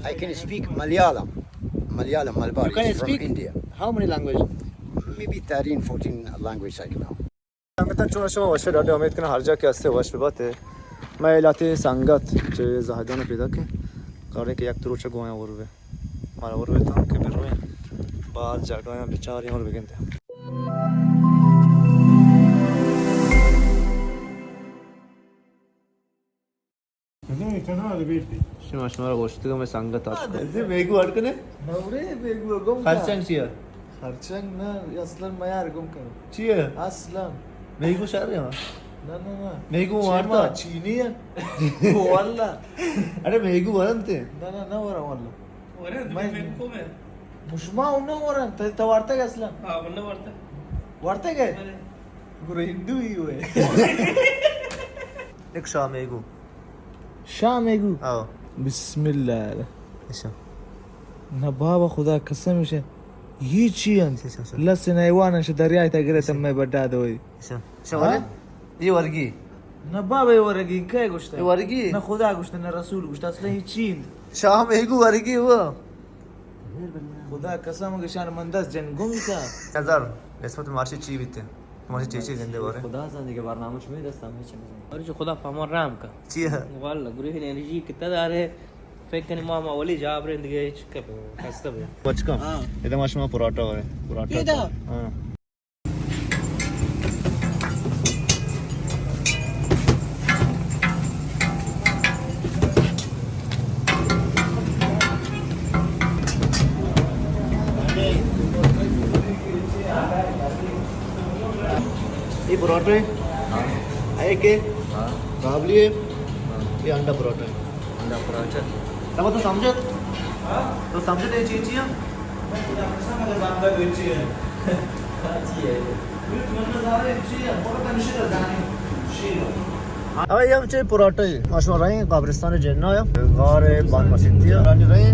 I can speak Malayalam. Malayalam Malabar. You can is from speak India. How many language? Maybe thirteen, fourteen language I know. سنگتاں، چون شما وش؟ ڈاڈے، امید کناں ہر جا کہ ہستے وش بباتے۔ میں لاتے سنگت چہ زاہدان پیدا کہ کارے کہ یک روچ گویاں اور بے، مارا اور بے تاں کہ برویں باز جاگایاں بچاریں اور بگندے۔ شما، شما را گوشتگ میں سنگت آتکو۔ زی میگو اڈ کنے؟ نورے میگو گم کا۔ خرچنگ چیا؟ خرچنگ نہ، اصلاً میار گم کا۔ چیا؟ اصلاً۔ میگو شر ہے؟ نہ، نہ، نہ۔ میگو چی وارتا؟ ما چینی ہے۔ واللہ۔ ارے میگو ورنتے۔ نہ، نہ، نہ ورا واللہ۔ ورے، میں میگو میں۔ مشما انہوں ورن، تے تو وارتا اصلاً؟ ہاں، انہوں وارتا۔ وارتا گئے؟ ارے۔ گرو ہندو ہی ہوئے۔ ایک شاہ میگو۔ شاہ میگو؟ آو۔ بسم اللہ۔ اچھا۔ نہ بابا، خدا قسم شے۔ یہ چی انت؟ اچھا، اچھا، اچھا۔ لس نیوان شے دریائے تا گرے تم میں بڑا دوئی۔ اچھا۔ اچھا، ہاں؟ والے؟ یہ ورگی؟ نہ بابا، یہ ورگی، کئے گوشتا؟ یہ ورگی؟ نہ خدا گوشتا، نہ رسول گوشتا، اصلاً یہ چی انت؟ شاہ میگو ورگی وہ۔ خدا قسم کہ شان من دست جن گم کا۔ نظر، نسبت مارشی چی بیتے؟ مارشی چی چی گندے بارے؟ خدا زندگی برنامہ چمی دست ہم ہیچ نہیں۔ اور جو خدا پاما رام کا۔ چی ہے؟ واللہ، گروہ انرژی کتا دارے۔ فکر کنی ما، ما ولی جاب رہے دیگه ہیچ کپ خسته بے۔ بچکا۔ ہاں۔ ادا ما شما پراٹا ہوئے۔ پراٹا۔ پیدا۔ ہاں۔ یہ پراٹھے؟ ہاں۔ ہے کہ؟ ہاں۔ کابلی ہے؟ ہاں۔ یہ انڈا پراٹھا ہے۔ انڈا پراٹھا۔ تب تو سمجھت؟ تو سمجھت یہ چیز چی ہے؟ آئی ہم چے پراٹے، ما شما رہے قبرستان جنہ، غار بان مسیتی، رانی رہے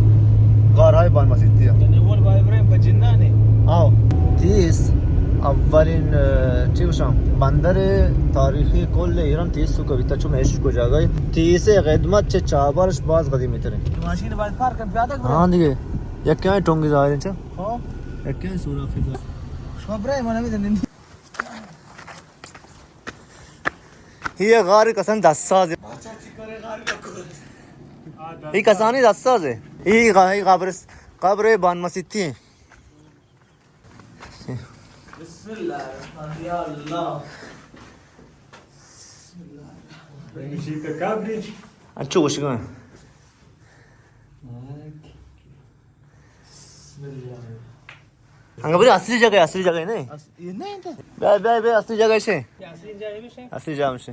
غار های بان مسیتی۔ آو، تیس اولین، اه، چی گوشاں، بندر تاریخی کل ایران تیس تو کبھی تچو میش کو جاگہ۔ تیس خدمت چه چابرش باز قدیمی ترین۔ ماشین باید پارک کن، پیاده برو۔ ہاں دیگه، یک کیا ٹونگی ظاہر ہے چا؟ ہاں۔ یک کیا سوراخی ظاہر؟ شما برای من نمی‌دونم۔ یہ غار کسان دست ساز ہے۔ یہ کسانی دست ساز ہے۔ یہ غ-، یہ قبر، قبر بان مسیتی ہے۔ بسم اللہ الرحمن الرحیم۔ یا اللہ۔ بسم اللہ الرحمن الرحیم۔ انچو گوشگا۔ بسم اللہ۔ انگا بری اصلی جگہ، اصلی جگہ نہیں۔ اص-، یہ نہیں تو۔ بیا، بیا، بیا، اصلی جگہ سے۔ اصلی جگہ بھی سے۔ اصلی جگہ سے۔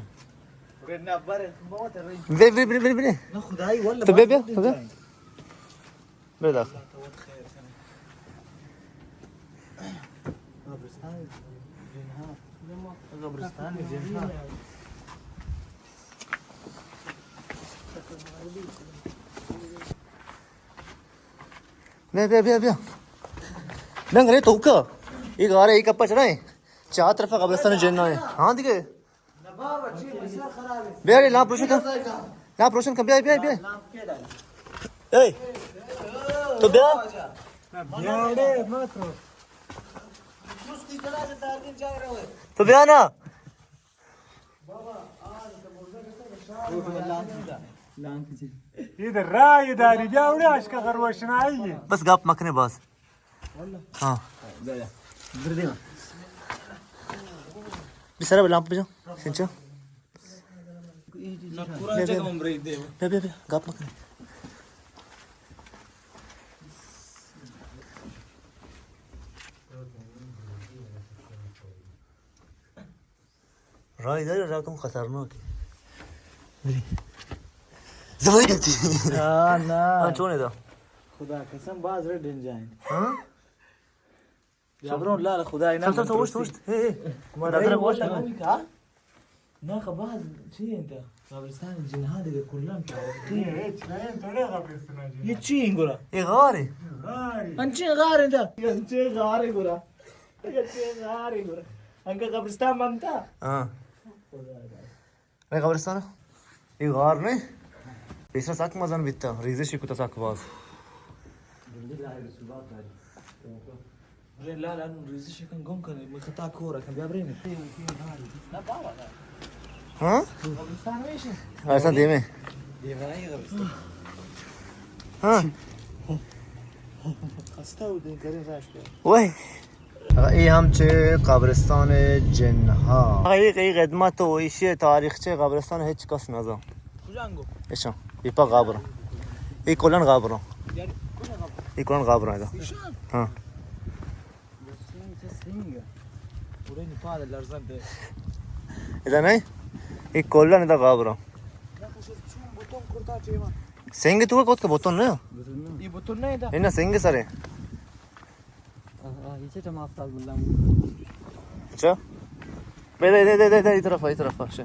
بے، بے، بے، بے، بے۔ نہ خدائی واللہ تو بے، بے، تو بے۔ بے داخل۔ قبرستان جنہا۔ قبرستان جنہا۔ بیا، بیا، بیا، بیا۔ ننگ رے تو کا۔ یہ غار ہے، یہ کپا چڑھائیں۔ چار طرف قبرستان جنہا ہے۔ ہاں دیگه۔ بیا رے، لامپ روشن کن۔ لامپ روشن کن، بیا، بیا، بیا۔ اے، تو بیا۔ تو بیا نا۔ یہ راہ داری، بیا اوڑے اشکا غروشنائی۔ بس گپ مکنے بس۔ ہاں۔ بسرا لامپ بجا، سنچا۔ بیا، بیا، بیا، گپ مکنے۔ راہی داری، راہ کم خطرناک ہے۔ بری۔ زبردستی۔ ہاں، نا۔ ہاں، چون ہے دا؟ خدا قسم، باز رے ڈنجائیں۔ ہاں؟ صبرون، لا، لا، خدا اینا سب، سب، سب، اوشت، اوشت۔ ہے، ہے۔ نظر اوشت۔ نہ، خباز، چی انت؟ قبرستان جنہا دیگه کلاً تاریخ۔ یہ چی انت گورا؟ یہ غار ہے۔ انچیں غار انت۔ انچیں غار ہے گورا۔ انگا قبرستان بنتا؟ ہاں۔ نہیں قبرستان؟ یہ غار نہیں؟ پیسر سک مزن بیتا، ریزش کتا سک باز۔ بلے لالا نوں ریزش کن گم کن، من خطا کور کن، بیا بریم۔ ہاں؟ ایسا دیمے۔ ہاں۔ خستہ ہو دیں کرے راش پہ۔ وای۔ اے ہم چہ قبرستان جن ہا۔ اے، اے خدمت و ایشی تاریخ چہ قبرستان ہچ کس نزان۔ کجا انگو؟ ایشاں۔ اے پا قبر۔ اے کلن قبر۔ یعنی کجا قبر؟ اے کلن قبر ادا۔ ایشاں؟ ہاں۔ سنگ، سنگ۔ پورے نپال لرزن دے۔ ادا نہیں؟ اے کلن ادا قبر۔ سنگ تو کت کے بوتون نہ؟ اے بوتون نہ ادا۔ اے نہ سنگ سرے۔ آہ، آہ، یہ چٹم آفتاب اللہ۔ اچھا۔ بے دے، دے، دے، دے، دے، اے طرف آ، اے طرف آ، اچھا۔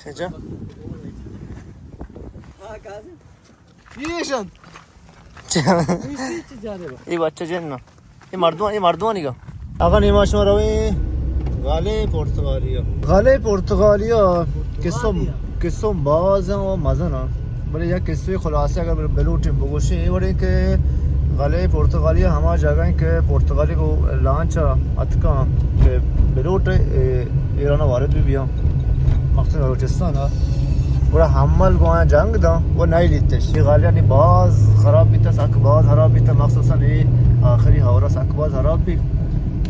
اچھا۔ ہاں، کہاں سے؟ یہ شان۔ اچھا۔ اے بچہ جن نا۔ اے مردم، اے مردمانی گا۔ اگاں نی ما شما رویں غالے پرتگالیا۔ غالے پرتگالیا قصہ، قصہ باز ہیں و مزن ہیں۔ بلے یک قصے خلاصہ اگر بلوٹیں بگوشیں، اے وڑیں کہ غالے پرتگالیا ہما جگہ ہیں کہ پرتگالی کو لانچ اتکاں کہ بلوٹ، اے، ایران وارد بھی بیاں۔ مخصوص بلوچستان ء گڑا حمل گوں آیاں جنگ داں و نئیلیتش۔ اے غالیانی باز خراب بیتہ، سک باز خراب بیتہ، مخصوصاً اے آخری ہورا سک باز خراب بیت۔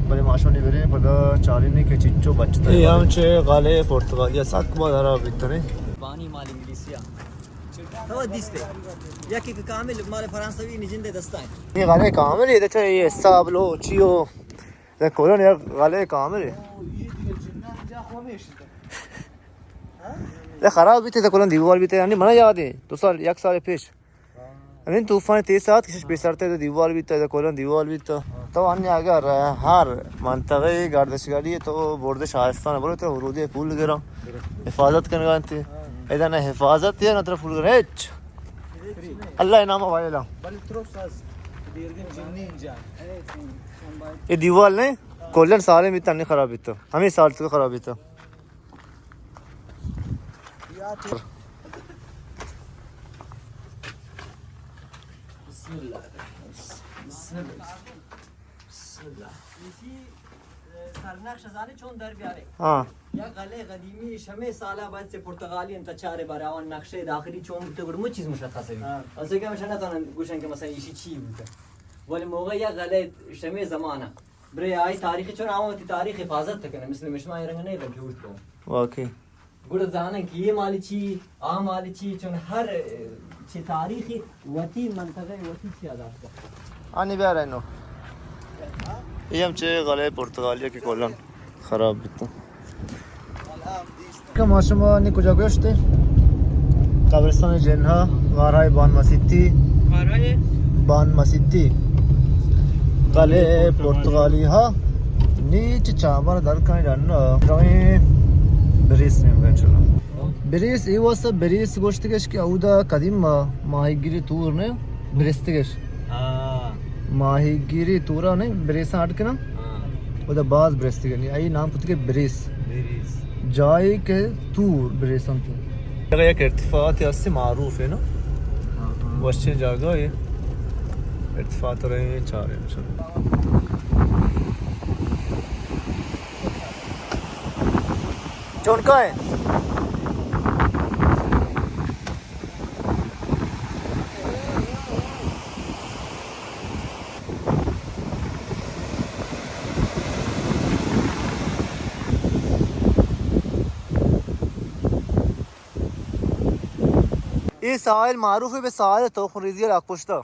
بلے ما شونی بریں پدا چارینی کہ چچو بچتہ۔ اے ہم چہ غالے پرتگالیا سک باز خراب بیتہ نے۔ بانی مال انگلیسیا۔ تو دیستے۔ یکی کہ کامل مال فرانسوی نجندے دستائیں۔ اے غالے کامل اے، دچا اے حساب لو چیو۔ اے کلن یک غالے کامل اے۔ اے خراب بیتے، اے کلن دیوال بیتے، یعنی منا یاد اے، دو سال، یک سال پیش۔ ہمیں طوفان تیز آت، کشش پیسرتے، اے دیوال بیتے، اے کلن دیوال بیتے۔ تو انی اگر ہر منطقہ گردشگری تو برد شاہستان برو تو ورودی پول گرا، حفاظت کنگا انت۔ ادا نہ حفاظت اے، نہ ترا پول گرا، ہچ۔ اللہ نام وایلا۔ اے دیوال نے، کلن سال میں تنی خراب بیتا۔ ہمیں سال تو خراب بیتا۔ بسم اللہ۔ بسم اللہ۔ بسم اللہ۔ ایشی، اه، سرنقش زانے چون در بیارے؟ ہاں۔ یک غلے قدیمی شمے سالا بعد سے پرتگالی انت چارے بارے آوان نقشے داخلی چون بوتے گڑ مو چیز مشخص ہے۔ ہاں۔ اسے کہ مشنا تو گوشن کہ مثلاً ایشی چی بوتا۔ ولی موقع یک غلے شمے زمانہ۔ برے آئی تاریخ چون آوان وتی تاریخ حفاظت کنه، مثل مشما اے رنگ نہیں بلکہ اوت کو۔ واقعی۔ گڑا زانن کہ یہ مال چی، آ مال چی، چون ہر، اه، چی تاریخی وتی منطقہ وتی چی آزاد کن۔ آنی بیار اینو۔ یہ ہم چہ غلے پرتگالی کہ کلن خراب بیتا۔ کہ ما شما نی کجا گوشتے؟ قبرستان جنہا، غارای بان مسیتی۔ غارای؟ بان مسیتی۔ غلے پرتگالی ہا۔ نی چہ چابر در کن ڈن۔ رویں بریس نیمگن چلو۔ بریس، ای واسطہ بریس گوشتگش کہ اودا قدیم ما ماہی گیری تور نے برستگش۔ ہاں۔ ماہی گیری تورا نے بریساں اڈ کنن۔ ہاں۔ اودا باز برستگنی۔ ای نام کتگے بریس۔ بریس۔ جائی کہ تور بریسن تو۔ اگر یک ارتفاعات ہستی معروف ہے نا۔ ہاں، ہاں۔ وشیں جاگہ ہے۔ ارتفاعات رہے چارے چلو۔ چونکا ہے؟ اے ساحل معروف ہے بہ ساحل توخ ریزی لاکھ پشتا۔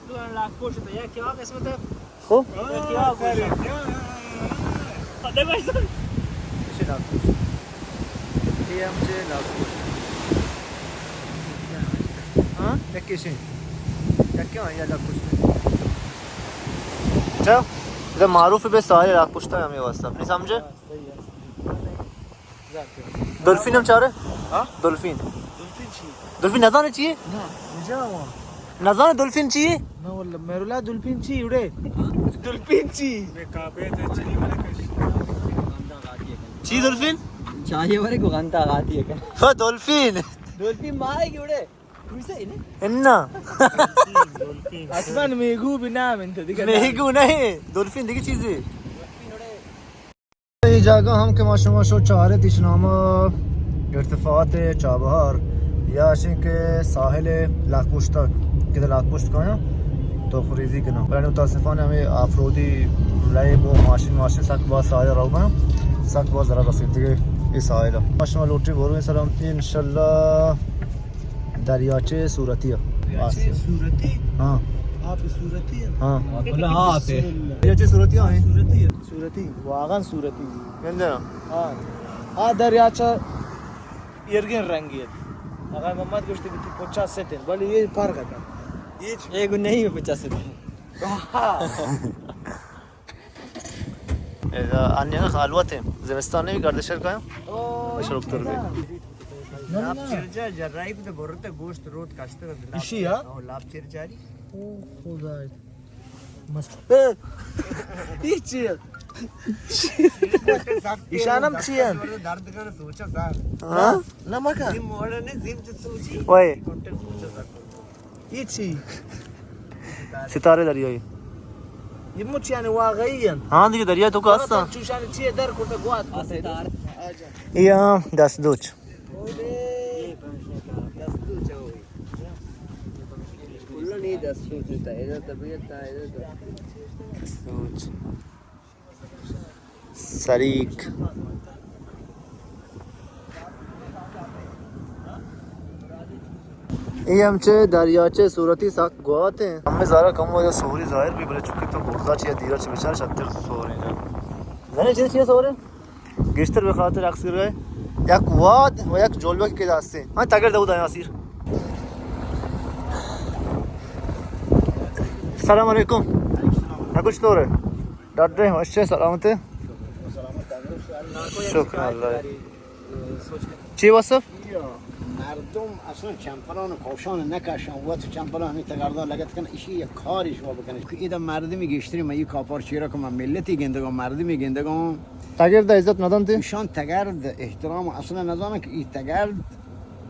تو لاکھ پشت ہے، یا کیا قسمت ہے؟ خو؟ یا کیا قسمت ہے؟ پتہ ہے بھائی صاحب؟ اسی لاکھ پشت۔ اے ہم چہ لاکھ پشت۔ ہاں؟ یکی شے۔ یکی ہاں، یا لاکھ پشت۔ اچھا، ادا معروف بہ ساحل لاکھ پشت ہے ہمیں واسطہ۔ نہیں سمجھے؟ دلفین ہم چارے؟ ہاں؟ دلفین۔ دلفین چی؟ دلفین نزانے چیے؟ نہ، نزانے دلفین چیے؟ نہ واللہ، میرولا دلفین چی اڑے؟ دلفین چی؟ چی دلفین؟ چاہیے ورے کو غنتا غاتی ہے۔ ہو، دولفین۔ دولفین ماہے گوڑے۔ کوئی سے نہیں۔ انا۔ اصلاً میگو بھی نام انت دیگه۔ میگو نہیں، دولفین دیگه چیزی۔ اے جاگہ ہم کہ ما شما شو چارت، ایش نام ارتفاعات چابہار یا شنکہ ساحل لاکپشت، کہ لاکپشت کایاں تو خریزی کناں۔ بلے متاسفانہ ہمیں آفرودی لیب و ماشین ماشین سک باز ساحل رو گا، سک باز ضرر رسیدگی اے ساحل۔ ما شما لوٹی برویں سلام انشاءاللہ دریاچے صورتی۔ دریاچے صورتی؟ ہاں۔ آپ صورتی ہے؟ ہاں۔ بسم اللہ۔ دریاچے صورتی ہے؟ صورتی ہے۔ صورتی، واقعاً صورتی۔ گندے نا؟ ہاں۔ آ دریاچہ ایرگیں رنگی ات۔ آقای محمد گوشتی بیتی پچا ستن، بلے یہ فرق ہے۔ یہ چ-، یہ گو نہیں ہے پچا ستن۔ ہاں۔ ادا انیا خالوت ہے، زمستان نہیں گردشر کا۔ او، شروع تر بھی۔ لاپ چرجا جرائی کو تو برتے گوشت روت کاشتے۔ اشی، ہاں؟ او، لاپ چرجاری۔ او، خدا۔ مست۔ اے چی؟ ایشانم چی انت؟ درد کنه سوچا سر۔ ہاں؟ نہ مکن۔ زیم موڑا نے زیم چه سوچی؟ وای۔ اے چی؟ ستارے دریائی۔ یہ مچیانی واقعی انت۔ ہاں دیگه، دریا تو کا ہستاں۔ چوشانی چی در کرتا گوات کرتا۔ یہ ہم دست دوچ۔ سوچ۔ سریک۔ اے ہم چہ دریاچے صورتی سک گوات ہیں۔ ہمیں زارا کم وجہ سوری ظاہر بھی، بلے چونکہ تو برزا چیا دیرا چہ بچار شتر سوریں جا۔ زنے چیز چیز سوریں؟ گیشتر بہ خاطر عکس گرگ ءَ یک واد و یک جلوہ کہ داستے۔ ہاں، تگر دو دایاں سیر۔ السلام علیکم۔ نہ کچھ تو رہے؟ ڈاڈے، وشے، سلامتے؟ شکر اللہ۔ چی وصف؟ مردم اصلاً چمپلان و کاوشان نکشان، وت چمپلان ہمیں تگردان لگت کن، اشی یک کاری شما بکنش۔ کہ ایدا مردمی گیشتری من یہ کاپار چیرا کہ من ملتی گندگان، مردمی گندگان۔ تگرد عزت ندنتی؟ ایشان تگرد احترام اصلاً نزانن کہ ای تگرد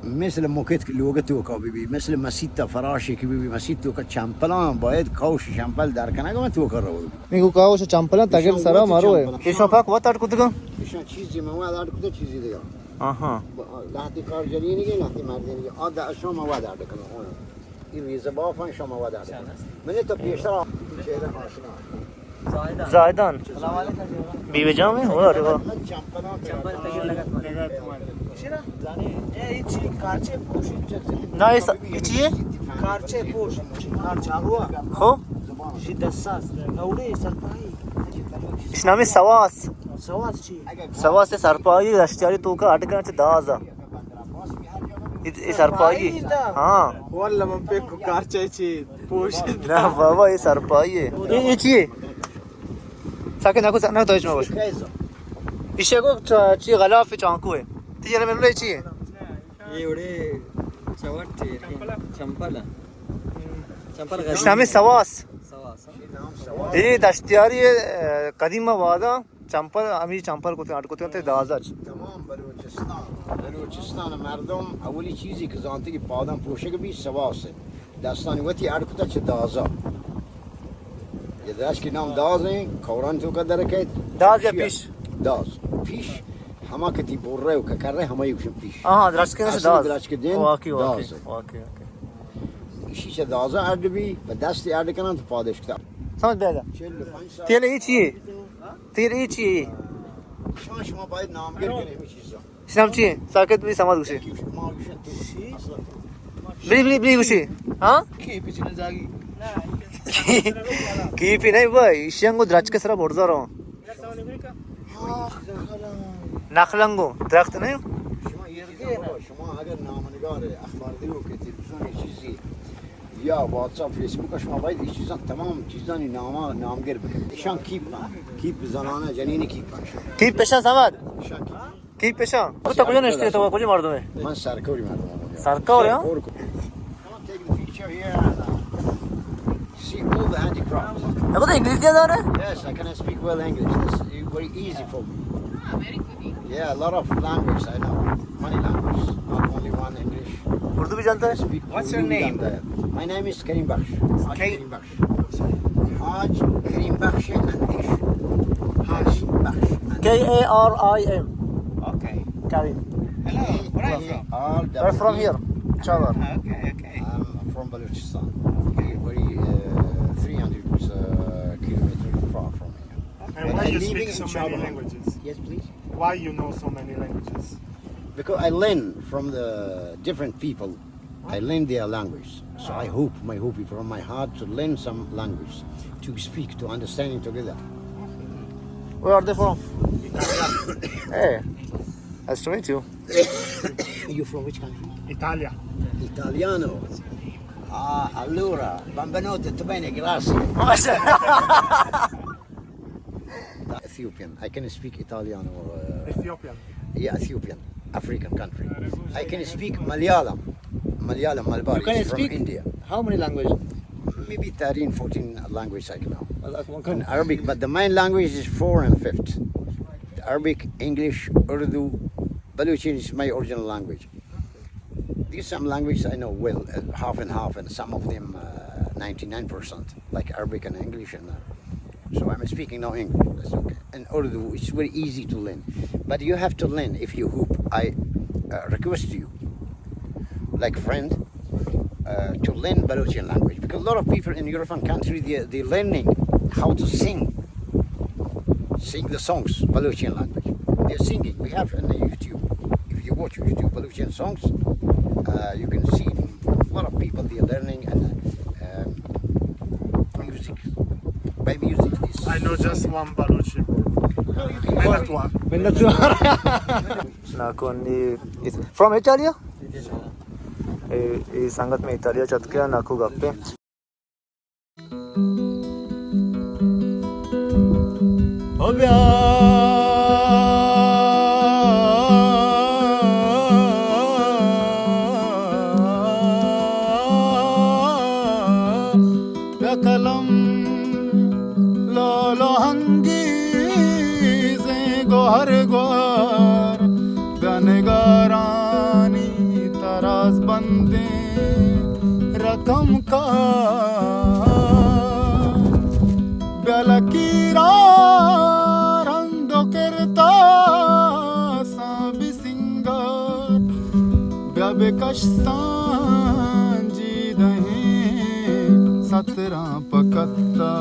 مثل مکت کہ لوگ توکا بی بی، مثل مسیت فراشی کہ بی بی، مسیت توکا چمپلان باید کاوش چمپل در کنگ من توکا رو بی۔ میگو کاوش چمپلان تگرد ایشان سرا وت مارو ہے۔ چمپلان۔ ایشان پاک وت اڈ کتگان؟ ایشان چیزی من وت اڈ کتگان، چیزی دیگه۔ آها۔ لحظی کار جنینی گه، لحظی مردینی گه۔ آ دا شما وت اڈ کنن۔ این ویزه بافن شما وت اڈ کنن۔ من تو پیشتر چهره آشنا۔ زاہدان۔ بیوی جان میں؟ واہ، ارے واہ۔ نہ، اس، یہ چی ہے؟ کارچے پوش، کارچا ہوا۔ ہو؟ شی دست ساز، نوڑے سرپائی۔ اس نام سواس۔ سواس چی؟ سواس سرپائی، دشتیاری توکا اڈ کنن چہ دازا۔ اے، اے سرپائی؟ ہاں۔ واللہ من پک کارچے چی پوش۔ نہ بابا، اے سرپائی ہے۔ اے، اے چی ہے؟ ساکت نکو، نہ تو ہچ مگوش۔ ایشی کو چ-، چی غلاف چانکو ہے۔ تیرے میں لے چی ہے؟ یہ وڑے چوٹ چی ہے؟ چمپل ہے۔ چمپل غریب۔ اس نام سواس۔ سواس۔ اے دشتیاری، اے، قدیم آبادا۔ چمپل، ہمے چمپل کتگ، اڈ کتگ تے دازا چ۔ تمام بلوچستان، بلوچستان مردم اولی چیزی کہ زانتی کہ پادان پوشگ بی سواس۔ دستانی وتی اڈ کتگ چہ دازا۔ یہ درچکی نام داز ہیں، کوران توکا در کیت۔ داز یا پیش؟ داز۔ پیش ہما کہ تی بر رہے و کہ کر رہے ہمائی گوشن پیش۔ ہاں، درچکی نش اصل داز۔ درچک دین واقعی، واقعی، داز۔ واقعی، واقعی۔ ایشی چہ دازا اڈ بی، پہ دستی اڈ کنن تو پادش کتا۔ سمجھ بیدا۔ چل و پنج سال۔ تیل ای چی ہے؟ تیل ای چی ہے؟ شما، شما باید نامگر کنی ہمیں چیزا۔ شنام چی ہے؟ ساکت بی سماعت گوشی۔ بلی، بلی، بلی گوشی۔ ہاں؟ کیپی چی نزاگی؟ کیپی نہیں بھائی، ایشی انگو درچک سرا برزا رو۔ نخلنگو، درخت نہیں؟ شما اگر نامنگار اخبار دیو کہ تلویزیون چیزی یا واتساپ، فیسبوک، شما باید این چیزان، تمام چیزانی ناما نامگر بکن۔ ایشان کیپ، کیپ زنانه جنینی کیپ۔ کیپ پیشان سمد؟ ایشان کیپ۔ کیپ پیشان؟ تو کجا نشتی تو؟ کجا مردم ہے؟ من سرکوری مردم ہوں۔ سرکور ہے؟ سرکور کو۔ Take the picture here and, uh, see all the handicrafts. اگو تو انگلیسی دانے؟ Yes, I can speak well English. That's very easy for me. Yeah, a lot of language, I know. Many languages, not only one English. Urdu بھی جانتا ہے؟ Speak What's your Urdu بھی name? جانتا ہے۔ My name is Karim Bakhsh. Haj Karim Bakhsh. Haj Karim Bakhsh Andesh. Haj Bakhsh Andesh. K A R I M. Okay. Karim. Hello, where are you from? We're from here, Chabahar. Ah, okay, okay. I'm from Balochistan. Okay, very, uh, three hundred, uh, kilometers far from here. And why you speak so many languages? Yes, please. Why you know so many languages? Because I learn from the different people. I learn their language. So I hope, my hope is from my heart to learn some language, to speak, to understanding together. Where are they from? Italia. Hey, nice to meet you. You from which country? Italia. Italiano. Ah, allora, benvenuto, tutto bene, grazie. Ethiopian. I can speak Italian or, uh, Ethiopian. Yeah, Ethiopian, African country. I can speak Malayalam. Malayalam Malabar. You can speak India. How many languages? Maybe thirteen, fourteen languages I can know. And Arabic, but the main language is four and fifth. The Arabic, English, Urdu, Balochi is my original language. There's some languages I know well, uh, half and half, and some of them, uh, ninety-nine percent, like Arabic and English. And, uh, so I'm speaking now English. That's okay. And Urdu, it's very easy to learn. But you have to learn if you hope. I, uh, request you, like friend, uh, to learn Balochian language. Because a lot of people in European country, they, they're learning how to sing sing the songs, Balochian language. They're singing. We have on the YouTube. If you watch YouTube Balochian songs, uh, you can see a lot of people, they're learning and, uh, um, music. By music, this I know just one Balochi word. No, you can Minnatwar. Minnatwar. ناکو انی، from Italia؟ اے، اے سنگت میں ایتالیا چت کے ناکو گپے۔ او بیا، بیا قلم لولو انگیزیں گوہر گوار، بیا نگارانی تراز بندیں رقم کار، بیا لکیرا رند و کرتاساں بسنگار، بیا بکش سانجیدہیں ستراں پہ کتا۔